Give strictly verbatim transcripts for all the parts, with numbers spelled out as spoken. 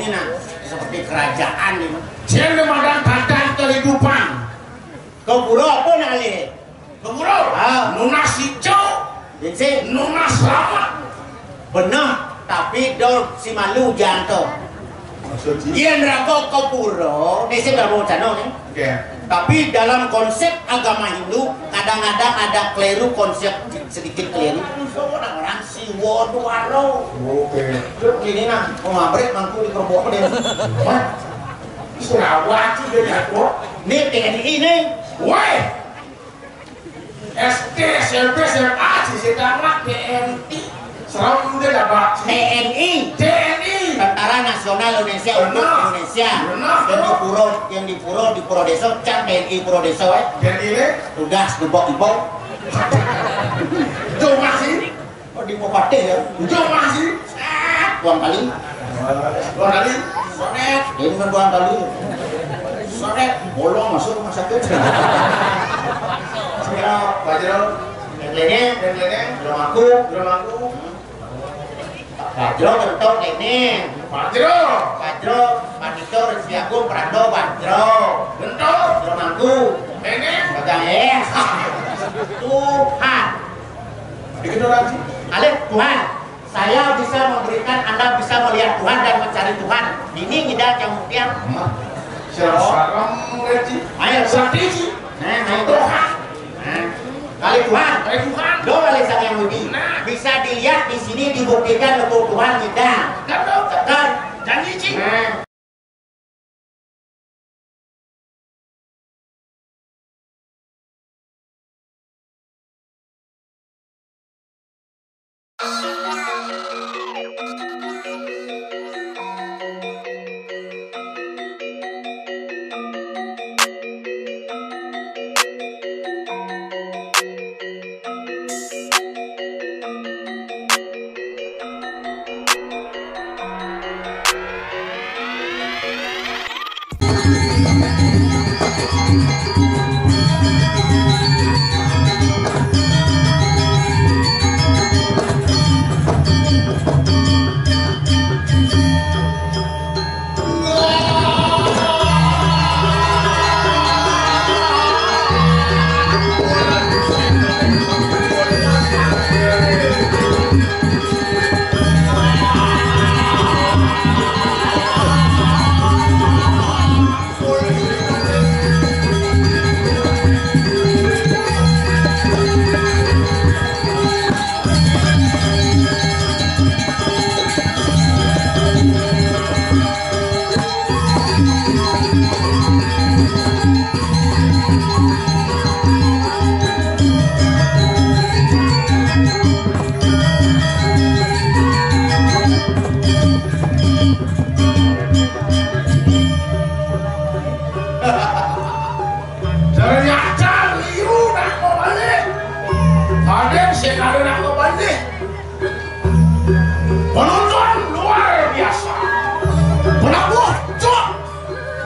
Nah, seperti kerajaan ini. Sing madan badan kehidupan. Kepura apa nak alih? Kepura. Ah. Nunas hijau. Sing. Nunas selamat. Benar, tapi dol si malu janto. Maksud si? Yen raga kepura, ni sing dah mau cano ni. Oke. Tapi dalam konsep agama Hindu, kadang-kadang ada keliru konsep, sedikit keliru. Orang Siwa Duara. Oke. Terus gini nah, mau mabrik mangku di kerbok ni. Wah. Surawati dia jago. Ni T N I ni. Woi. S D, S M P, S M A, sisi tamat, T N I. Serem dia dah, Pak. T N I. T N I. Tentara Nasional Indonesia untuk Benar. Indonesia. Benar. Yang di pura, yang di pura, di pura desa, cang T N I pura desa, eh. T N I ni? Tugas, gebok ibok. Itu masih. Oh, di Bupati ya? Ujung masih. Set, dua kali. Dua kali. Sonet. Ini kan dua kali. Sonet. Bolong masuk rumah sakit. Siap, Pak Jero. Yang lainnya? Yang lainnya? Belum aku. Belum aku. Pak Jero bentuk ini. Pak Jero. Pak Jero, Pak Jero, Rezeki Agung, Prando, Pak Jero. Bentuk. Belum aku. Ini. Pegang, eh. Tuhan. Dikit orang sih. Alif, Tuhan, saya bisa memberikan Anda bisa melihat Tuhan dan mencari Tuhan. Ini ngidal yang mungkin. Siapa? Ayo. Sakti sih. Nah, ayo. Tuhan. Nah. Kali Tuhan. Kali Tuhan. Doa kali Sang Yang Widi. Nah. Bisa dilihat di sini dibuktikan lebu Tuhan ngidal. Kan. Janji sih. Nah. Ternyata liu nak mabalik. Ada sing ada nak mabalik. Penonton luar biasa. Penabuh cok.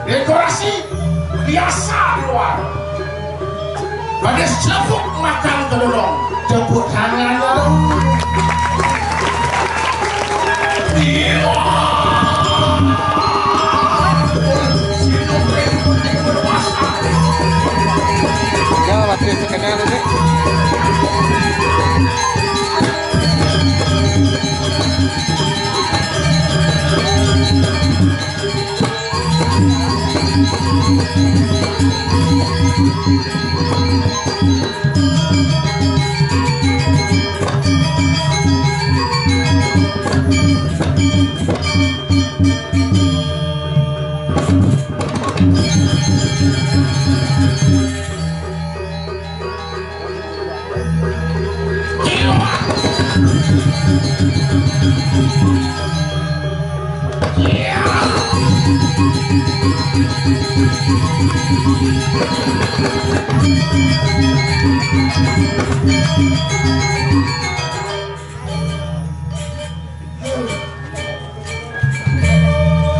Dekorasi biasa di luar. Ada selepuk makan kedulung. Tepuk tangan dong. Iya. Ya, waktu itu kenal itu.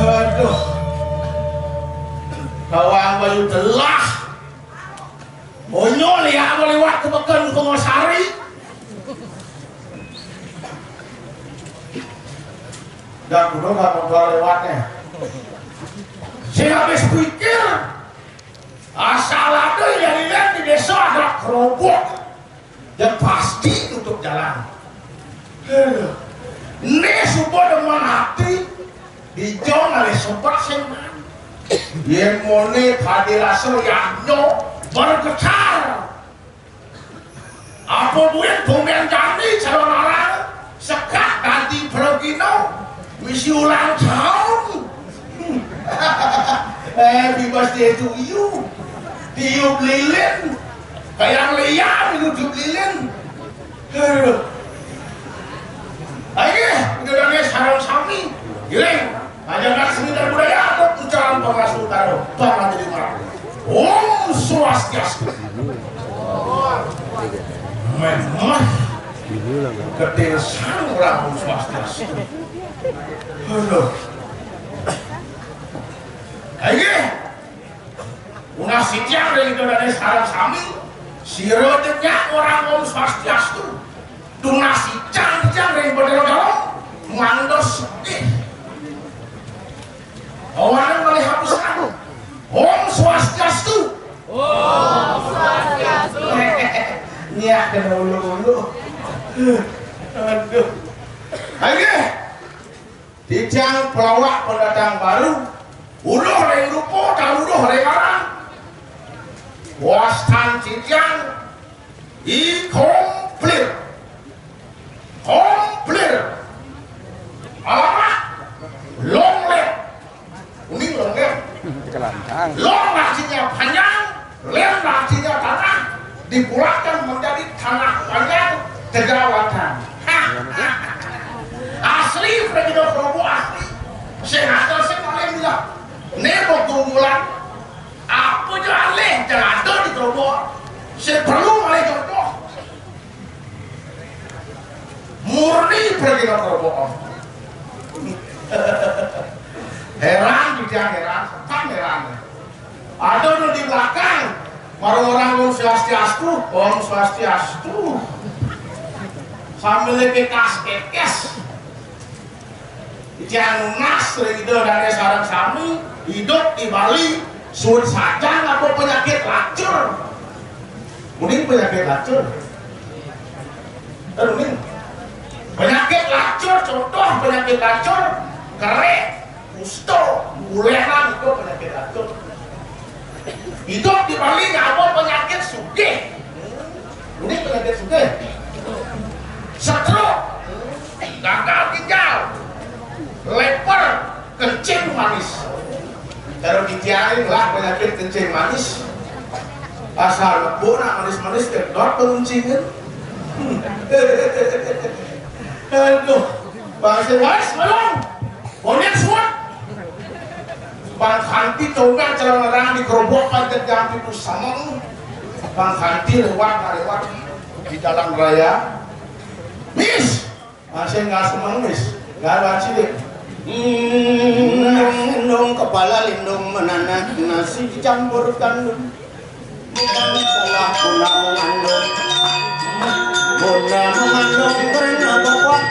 Aduh. Bawang bayu telah. Bonyo liak mau lewat ke peken ke Ngosari. Dah kudu nggak mau lewatnya. Sing habis pikir, asal ada yang lihat di desa ada kerobok, ya pasti tutup jalan. Aduh. Ini subuh demen hati, dijong oleh sobat seman. Yen mone tadi rasa yang nyo bergetar. Apa buin bumen jani calon arang sekat dadi progino misi ulang tahun. Eh, bebas dia itu iu. Tiup lilin. Kayak liar itu tiup lilin. Aduh. Ayo, udah nangis sarang sami. Giling. Aja nak seni dan budaya atau ucapan pangasuh taruh. Bang jadi marah. Om Swastiastu. Memang ketil sang orang Om Swastiastu. Aduh. Ayo. Unas sitiang dari itu dari sarang sami. Siro jenyak orang Om Swastiastu. Tunas sitiang dari bendera dalam. Mandos sedih. Orang boleh hapuskan. Om Swastiastu. Om Swastiastu. Niat kena ulu-ulu. Aduh. Ayo. Titiang pelawak pendatang baru. Uluh ring rupa, dan uluh ring aran. Wastan titiang I Komplir. Komplir. Alamat Longlen. Kuning Longlen. Kelantang. Long artinya panjang, len artinya tanah, dibulatkan menjadi tanah panjang, tegal lantang. Asli, Pragino Probo asli. Sing ada sing paling bilang, ini mau tunggulan. Apa je alih, jangan ada di Probo. Sing perlu malah contoh. Murni pergi nang kerbokan. Heran juga heran, kan heran. Ada nu di belakang, baru orang Om Swastiastu, Om Swastiastu. Sambil kekes-kekes. Itian nunas ring Ida Dane sareng sami, idup di Bali, suud sajan apa penyakit lacur. Kuning penyakit lacur. Kan kuning. Penyakit lacur, contoh penyakit lacur, kerek, kusto, bulehan itu penyakit lacur. Idup di Bali ngaba penyakit sugih. Ini penyakit sugih. Stroke, gagal ginjal, leper, kencing manis. Kalau ditiarin lah penyakit kencing manis. Asal lebu nak manis-manis kedot penguncingan. Aduh, bangsa manis belum. Monyet suat. Bang Kanti tonggang calon orang di kerobok pancet jam itu sama. Bang Kanti lewat, nggak lewat di jalan raya. Mis, masih nggak semang, Mis. Nggak ada cilik. Lindung, lindung kepala, lindung menanah, nasi dicampurkan. Salah guna mengandung. Guna mengandung karena bapak.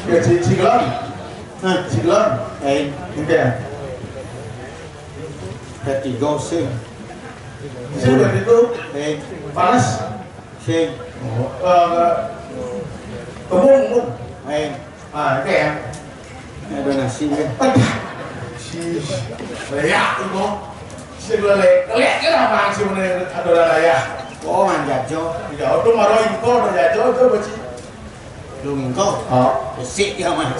Ya, si, si Gelon. Nah, si Gelon. Eh, ini dia. Ketiga sih. Sing berarti itu. Eh, panas. Sing. Oh, eh, kembung, kembung. Eh, ah, itu ya. Ada nasi ya. Aduh. Si, ya, itu. Si boleh. Lihat kan apa sih mana ada ya. Oh, manjajo. Ya, itu marah itu ada jajo itu beci. Lu ngingko? Oh. Besik ya, Mas.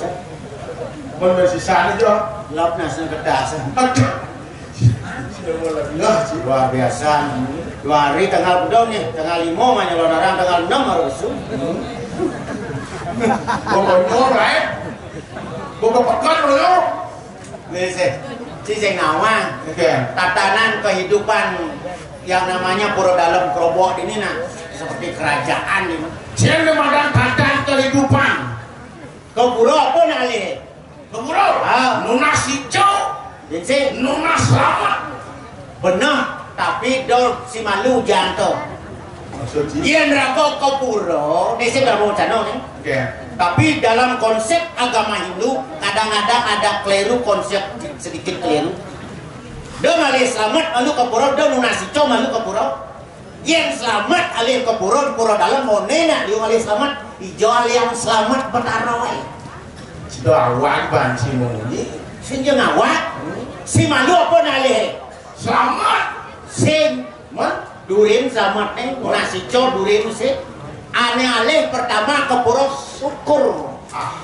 Mun bersisane, Jo. Lop nasi kedas. Aduh. Sudah mulai. Lah, si luar biasa. Dua hari tanggal berapa nih? Tanggal lima mah nyalon orang, tanggal enam harus su. Pokoknya, right? Pokok pekan, bro. Nih, sih. Si sing nawang. Oke. Tatanan kehidupan yang namanya Pura Dalem Krobok ini, nah, seperti kerajaan ini. Sing ngemadang tatanan kehidupan. Ke pura apa nak alih? Ke pura? Ah. Nunas ijo. Sing. Nunas selamat. Benar, tapi dol si malu janto. Maksud si? Iya, neraka ke pura, di sini dah mau cano nih. Oke. Tapi dalam konsep agama Hindu, kadang-kadang ada keliru konsep, sedikit keliru. Dol alih selamat malu ke pura, dol nunas ijo malu ke pura. Yang selamat alih ke pura, di pura dalam, mone nak dia alih selamat, ijo alih yang selamat betaro, eh. Sudah awak ban si muni. Sing jeung awak, si malu apa nak alih? Selamat. Sing. Durin selamat nih, nunas ijo durin sih. Ane alih pertama ke pura syukur. Ah.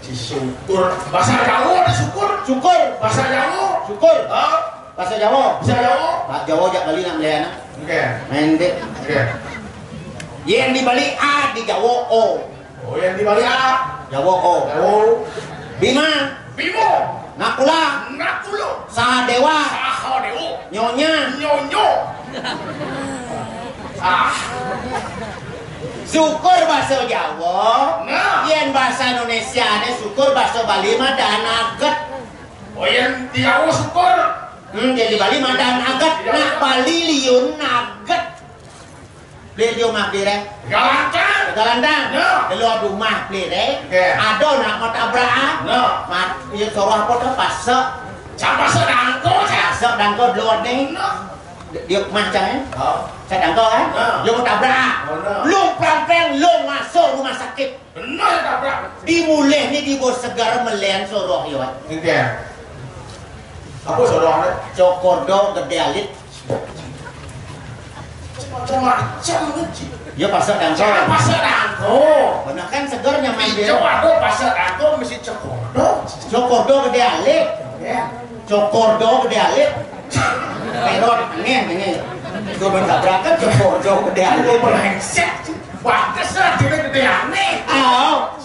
Si syukur. Bahasa Jawa ada syukur. Syukur. Bahasa Jawa. Syukur. Ah. Bahasa Jawa. Bahasa Jawa. Pak Jawa jak Bali nak meliana. Oke. Main deh. Oke. Yang di Bali A, di Jawa O. Oh, yang di Bali A. Jawa O. Oh. Bima. Bimo. Nakula. Nakulo. Sahadewa. Sahadewo. Nyonya. Nyonyo. Ah. Syukur bahasa Jawa. Nah. Yen bahasa Indonesia ne syukur, bahasa Bali mah dan aget. Oh, yang di Jawa syukur. Hmm, jadi Bali mah dan aget. Iya. Nak Bali liun aget. Beli di rumah beli deh. Galantang. Galantang. Ya. Di luar rumah beli deh. Oke. Ada nak mau tabrak ah. Ya. Mat, iya suruh apa tuh, pasek. Siapa sedangko, siapa? Pasek dangko di luar nih. Ya. Di, di rumah cang ya. Oh. Saya dangko kan. Ya. Lu mau tabrak ah. Oh, no. Lu pelan-pelan, lu masuk rumah sakit. Bener tabrak. Dimulih nih di bos segar melian suruh ya. Oke. Apa suruh? Cokordo gede alit. Macam-macam, Ji. Ya, pasek dangko. Jangan pasek dangko. Bener kan seger nyaman dia. Coba do pasek dangko mesti cokordo. Cokordo gede alit. Ya. Cokordo gede alit. Perot, ini, ini. Coba tabrakan cokordo gede alit. Brengsek. Bagus lah, dia gede aneh. Oh.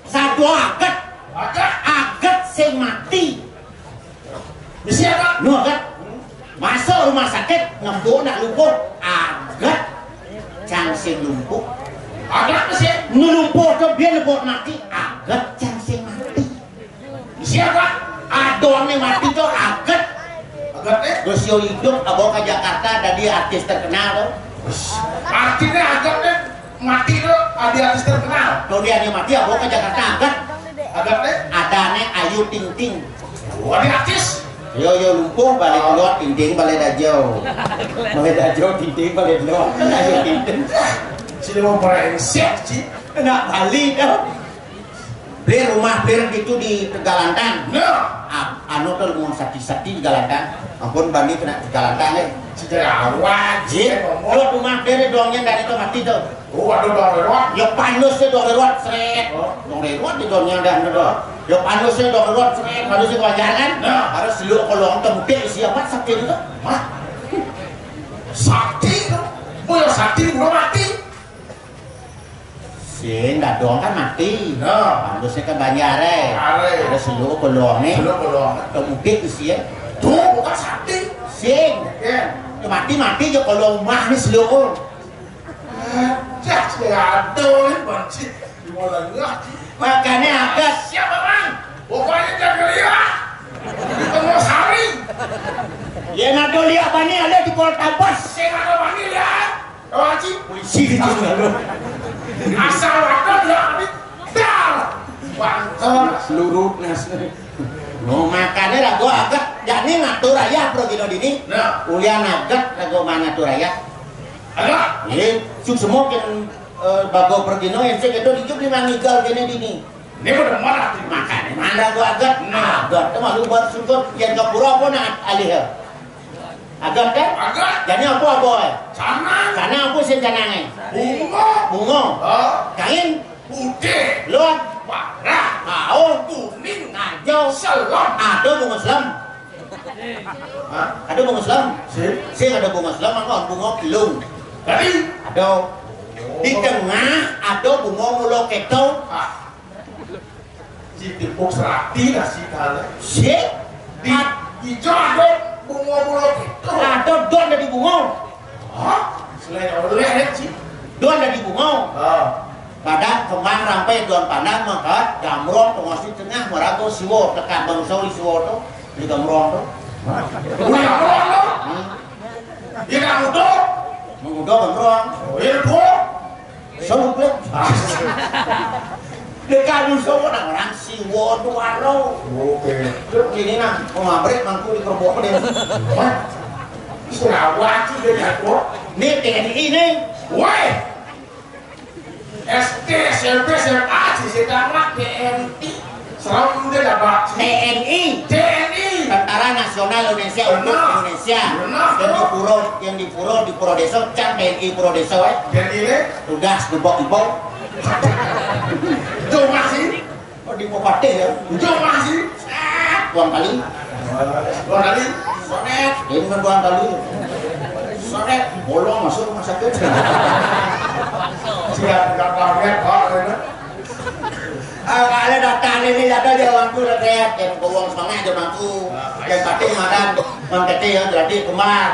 Satu aget. Aget. Aget sing mati. Mesti apa? Nu aget. Masuk rumah sakit, ngembu nak lumpuh. Aget. Cang sing lumpuh. Aget mesti. Nu lumpuh tu biar lumpuh mati. Aget cang sing mati. Mesti apa? Adon ni mati tu aget. Aget eh? Terus yo hidup, abang ke Jakarta, jadi artis terkenal tu. Artinya aget eh? Mati tu, ada artis terkenal. Kalau dia ni mati, abang ke Jakarta aget. Aget eh? Ada ni Ayu Ting Ting. Oh, ada artis. Yo, yo lumpuh balik keluar, Ting Ting balik dajau. Balik dajau, Ting Ting balik keluar. Kan Ayu Ting Ting. Sini mau brengsek sih. Kena balik dah. Beli rumah beli itu di Tegalantang. Nah. Anu tu rumah sakti-sakti di Galantang. Ampun, bani kena Tegalantang eh. Sejarah awak je. Lu rumah beli dongnya dari tu mati tu. Oh, ada dong lewat. Ya panus tu dong lewat seret. Oh. Dong lewat di dongnya dah tu. Ya panus tu dong lewat seret, panus tu wajar kan? Nah. Harus lu kalau orang tempe siapa sakti tu. Hah? Sakti tu. Mau yang sakti belum mati. Sing dadong kan mati. Ya. Harusnya kan banyak eh. Ada seluruh kolong ni. Seluruh kolong. Kemudik tu sih eh. Tu bukan sakti. Sing. Ya. Mati-mati je kolong rumah ni seluruh. Cak, si ada ni banci. Di mana ngah? Makanya agas. Siapa bang? Pokoknya jangan lihat. Tengok sari. Ya nado lihat bani ada di Poltabes. Saya nado bani lihat. Tahu aci? Polisi di sini lalu. Asal ada dia ambil. Dah. Bangkon. Lurut nas. No, makane rago aget, jani ngatur ayah pragina dini. Nah. Ulian aget rago manatur ayah. Aget? Nggih, suksma ken, eh, bago pragina yen sing kedo ijuk di manigal kene dini. Ini pada marah di makane. Mana rago aget? Nah. Aget to malu bar sungkut yen ka pura apa nak alih ya? Aget kan? Aget. Jani apa apa eh? Canang. Canang apa sing canange? Bunga. Bunga. Ha? Kain. Putih. Lut. Warah. Hao. Kuning. Hijau. Selem. Ada bunga selem. Hah? Ada bunga selem? Sing. Sing ada bunga selem, mangko bunga kilung. Tadi? Ada. Di tengah ada bunga mula keto. Ah. Si tepuk serati lah si kala. Sing. Di hijau ada bunga mula keto. Ada don dari bunga. Hah? Selain oleh sih. Don dari bunga. Ah. Padang kembang rampai don pandang mangkat gambrong pengosi tengah marago siwa tekan bangsa di siwa to di gambrong to. Udah gambrong lo. Hmm. Dia kamu tuh. Mengudo gambrong. Oh, iya tuh. Solup lek. Dekat dulu semua orang siwa to aro. Oke. Terus ini nah mau mabrik mangku di kerbok deh. Wah. Surawati dia jatuh. Ini T N I ini. Woi. S D, S M P, S M A, sisi tamat, T N I. Serem dia dapat. T N I. T N I. Tentara Nasional Indonesia untuk Indonesia. Benar. Yang di pura, yang di pura, di pura desa, can T N I pura desa, eh. T N I le? Tugas gebok ibok. Itu masih. Oh, di Bupati ya? Ujung masih. Set, dua kali. Dua kali. Sonet. Ini kan dua kali. Sonet. Bolong masuk rumah sakit. Siap, nggak kaget, Pak, ini. Ah, kalau datang ini ada dia waktu udah kayak, kayak gowong semangat aja mampu. Yang pati makan, mangkete yang jadi kembar.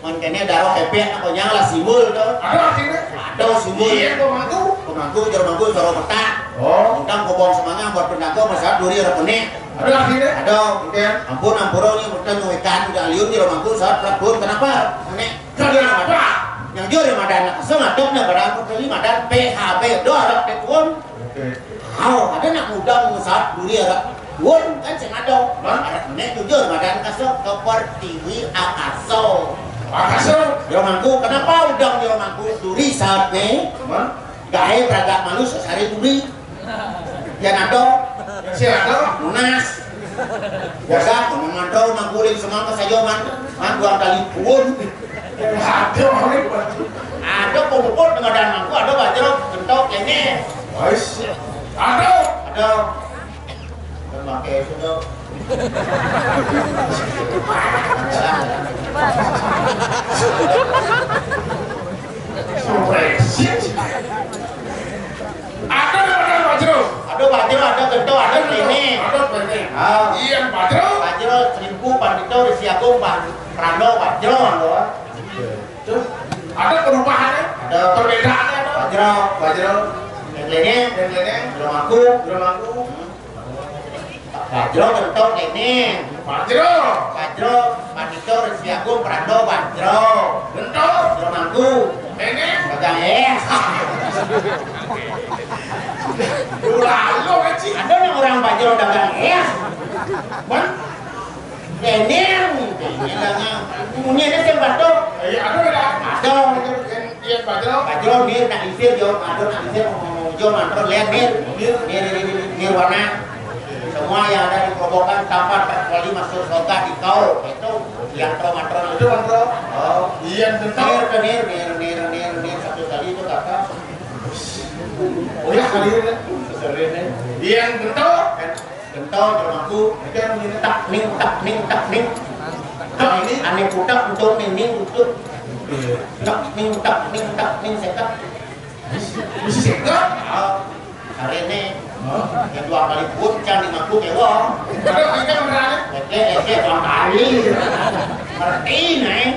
Mangkene daro kepek apa nyang lah simbol to. Ada artinya? Ada simbol. Iya, pemangku. Pemangku, jero mangku, jero petak. Oh. Undang kobong semangah buat pendago masalah duri repene. Ada artinya? Ada. Oke. Ampun, ampura ni mutang wekan udah liun jero mangku saat rabun kenapa? Nek. Kenapa? Yang jero madan kesel ngadok na barang putri madan P H B do arep tekun. Oke. Hao, ada nak muda mengusahat duri ada. Won kan sing ada. Hah? Ada nek jujur madan kasok ke pertiwi akaso. Akaso? Jero mangku, kenapa udang jero mangku duri saat ne? Hah? Gae beragak malu sesari duri. Yang ada? Yang si ada? Munas. Biasa, ngomong mantra, mangkuling semangka saja, man. Man, dua kali pun. Ada, ada. Ada pemuput dengan dan mangku, ada bajro, gentok, ini. Wais. Ada. Ada. Memakai itu, tuh. Sumpah, shit. Ada nama Bajro? Ada Bajro, ada Gento, ada Klene. Ada Klene. Ah. Iya, Bajro. Bajro, Seribu, Pandito, Resi Agung, Pak Prando, Bajro, anu. Terus, ada perubahannya? Ada. Perbedaannya apa? Bajro, Bajro. Yang Klene, yang Klene. Belum aku, belum aku. Bajro bentuk ini. Bajro. Bajro, Pandito, Resi Agung, Prando, Bajro. Bentuk. Bajro mangku. Ini. Dagang es. Ulah lo kecil. Ada yang orang Bajro dagang es. Ban. Ini yang ini dagang. Punya ini yang batuk. Iya, ada beda. Ada. Yang Iya, Bajro. Bajro, Nir, nak isir, jawab Bajro, nak isir, ngomong jawab Bajro, lihat, Nir. Nir. Nir, Nir, Nir, Nirwana. Semua yang ada di Kerobokan tanpa terkecuali masuk surga di kau. Itu yang pro matro itu kan, Bro. Oh. Iya, betul. Nir ke Nir, Nir, Nir, Nir, Nir, satu kali itu kata. Oh ya, kali ini. Sering, ya. Iya, betul. Gentong, jero mangku. Ini kan begini, tak, ning, tak, ning, tak, ning. Tak, ini. Ane putak, ucul, ning, ning, ucul. Iya. Tak, ning, tak, ning, tak, ning, sekat. Mesti sekat? Ah, hari ini. Hah? Yang dua kali pun, can di mangku, kewa. Ada, ini kan beneran. Eke, eke, dua kali. Ngerti, nih.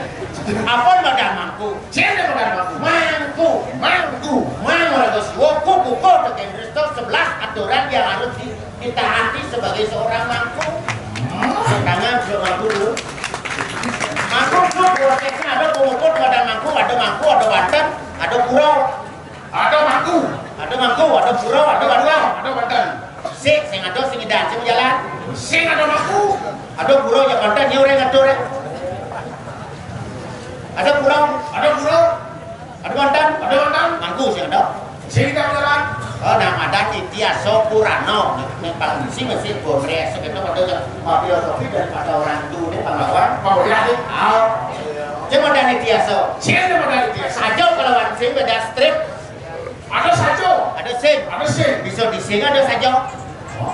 Apa badan mangku? Siapa badan mangku? Mangku. Mangku. Mangku, orang tua siwa, kuku, kuku, tekan Kristus, sebelas aturan yang harus di Kita hati sebagai seorang mangku. Tangan sudah mangku dulu. Mangku itu prosesnya ada pemuput, ada mangku, ada mangku, ada banten, ada pura. Ada mangku. Ada mangku, ada pura, ada banten. Ada banten. Dik, sing ado sing edan, sing jalan. Sing ado mangku. Ado pura jak mantan, ya orang ngatur, ya. Ado pura, ado pura. Ado mantan, ado mantan. Mangku sing ado. Sing edan jalan. Oh, nama adat itiaso purano. Nek pang sing masih bomre sekitar pada filosofi daripada orang tu ni pahlawan. Pahlawan. Ah. Cuma dari tiaso. Sing ado dari tiaso. Sajo kalau sing beda strip. Ada sajo. Ada sing. Ada sing. Bisa di sing ada sajo. Oh.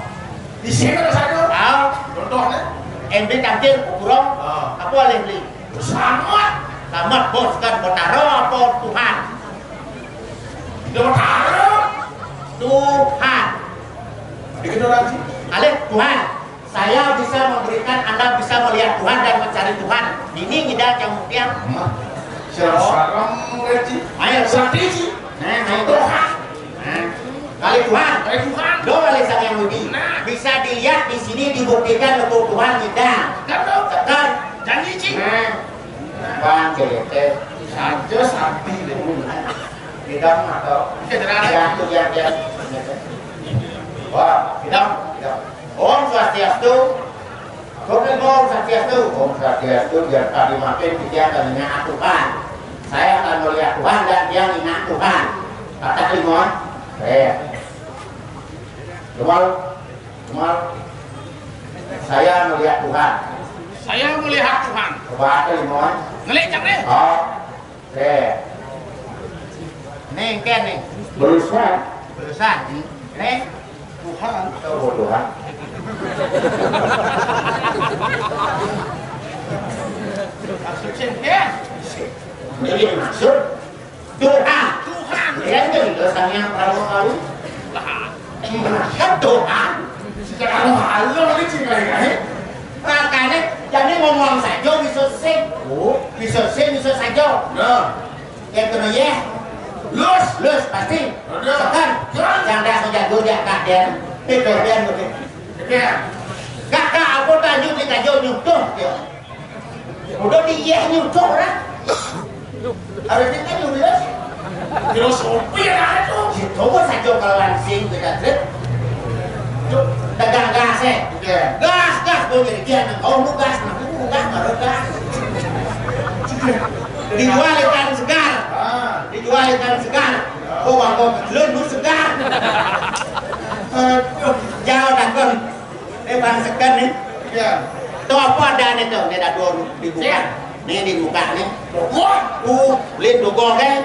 Di sing ada sajo. Ah. Contohnya? Embé tangkil, kurang. Ah. Apa alih beli? Selamat. Selamat, bos, kan Botaro apa Tuhan? Botaro. Tuhan. Dikit orang sih. Alih Tuhan. Saya bisa memberikan Anda bisa melihat Tuhan dan mencari Tuhan. Ini ngidal kamu tiang. Sareng-sareng, Ji. Ayo, Sakti, Ji. Nah, ayo. Tuhan. Nah. Kali Tuhan. Kali Tuhan. Doa kali Sang Yang Widi. Nah. Bisa dilihat di sini, dibuktikan lebu Tuhan ngidal. Kan tahu. Tekan. Janji, Ji. Nah. Bang, cerita. Saja Sakti dulu. Ngidal atau? Oke, terang. Yang tu, yang, yang. Wah, ngidal, ngidal. Om Swastiastu. Om Swastiastu. Om Swastiastu. Biar tadi makin dia akan ingat Tuhan. Saya akan melihat Tuhan dan dia ingat Tuhan. Kata Kliwon. Eh. Kemal. Kemal. Saya melihat Tuhan. Saya melihat Tuhan. Coba Kliwon. Ngelik, Cak, deh. Oh. Eh. Nih, engken nih. Berusaha. Berusaha. Nih. Tuhan. Oh, Tuhan. Maksud sih, ya? Jadi maksud doa. Tuhan. Ya, itu dosanya kalau tahu. Lah. Masa doa? Secara halus ini sih, kayak, eh? Makanya, jadi ngomong saja bisa sing. Oh. Bisa sing, bisa saja. Nah. Yang kena ya. Lus. Lus, pasti. Ada. Sekan. Kan. Yang dah kerja gue dia kaden. Itu dia mungkin. Ya. Kakak apa tadi di kajo nyutuh dia. Udah di iya nyutuh orang. Harusnya kan lulus. Filosofi ya, nah, itu. Coba saja kalau langsing kita trip. Dagang gas, eh. Iya. Gas, gas, gue jadi dia nang kau lu gas, nang lu gas, baru gas. Dijual ikan segar. Ah. Dijual ikan segar. Kok bang kau lu, lu segar. Aduh, jauh dah, Bang. Eh, Bang Seken nih. Iya. Tuh apa ada nih tuh? Nih ada dua dibuka. Iya. Nih dibuka nih. Wah. Uh, lin dugo kan?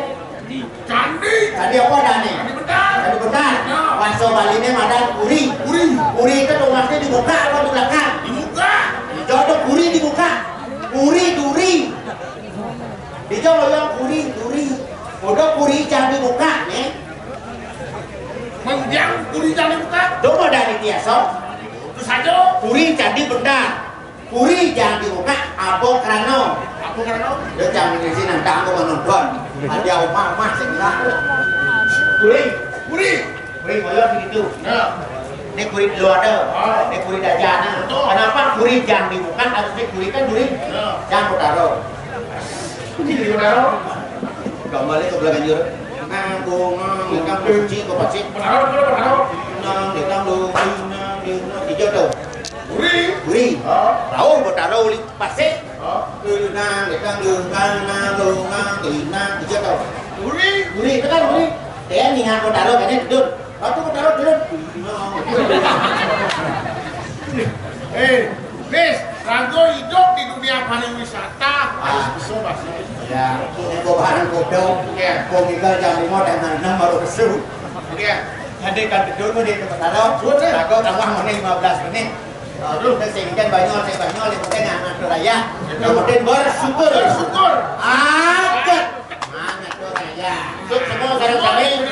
Candi. Candi apa ada nih? Candi Betar. Candi Betar. Ya. Bahasa Bali nih ada puri. Puri. Puri itu tuh maksudnya dibuka apa di belakang? Dibuka. Hijau tuh puri dibuka. Puri duri. Hijau yang puri duri. Udah puri jangan dibuka nih. Mendiang puri jangan dibuka. Coba dari tiaso. Terus aja. Puri candi benda. Puri jangan dibuka, apa kerana? Apa kerana? Dia jangan di sini, nanti aku menonton. Ada omah-omah sing lah. Puri. Puri. Puri boyo begitu. Ya. Ini puri dulu ada. Oh. Ini puri dajana. Betul. Kenapa puri jangan dibuka? Harusnya puri kan duri. Ya. Jangan taruh. Ini duri taruh. Kembali ke belakang jur. Nang bunga, nang kunci, kau pasti. Taruh, taruh, taruh. Nang, nang, nang, nang, nang, hijau tuh. Puri. Puri. Oh. Tahu, kau taruh uli pasti. Oh. Nang, nang, nang, nang, nang, nang, hijau tuh. Puri. Puri, betul, puri. Dia ningan kau taruh, kan, tidur. Waktu kau taruh, tidur. Eh, Bis, raga hidup di dunia pariwisata. Ah. Bisa bahasa. Ya, ini kau barang kodok. Ya. Kau tinggal jam lima dan enam baru besuk. Ya. Jadi kan tidur di tempat taruh. Betul. Raga tambah menit lima belas menit. Aduh, sing kan banyak, sing banyak, yang penting anak raya. Yang penting bersyukur. Bersyukur. Aget. Mana tuh raya? Suk semua sareng-sareng.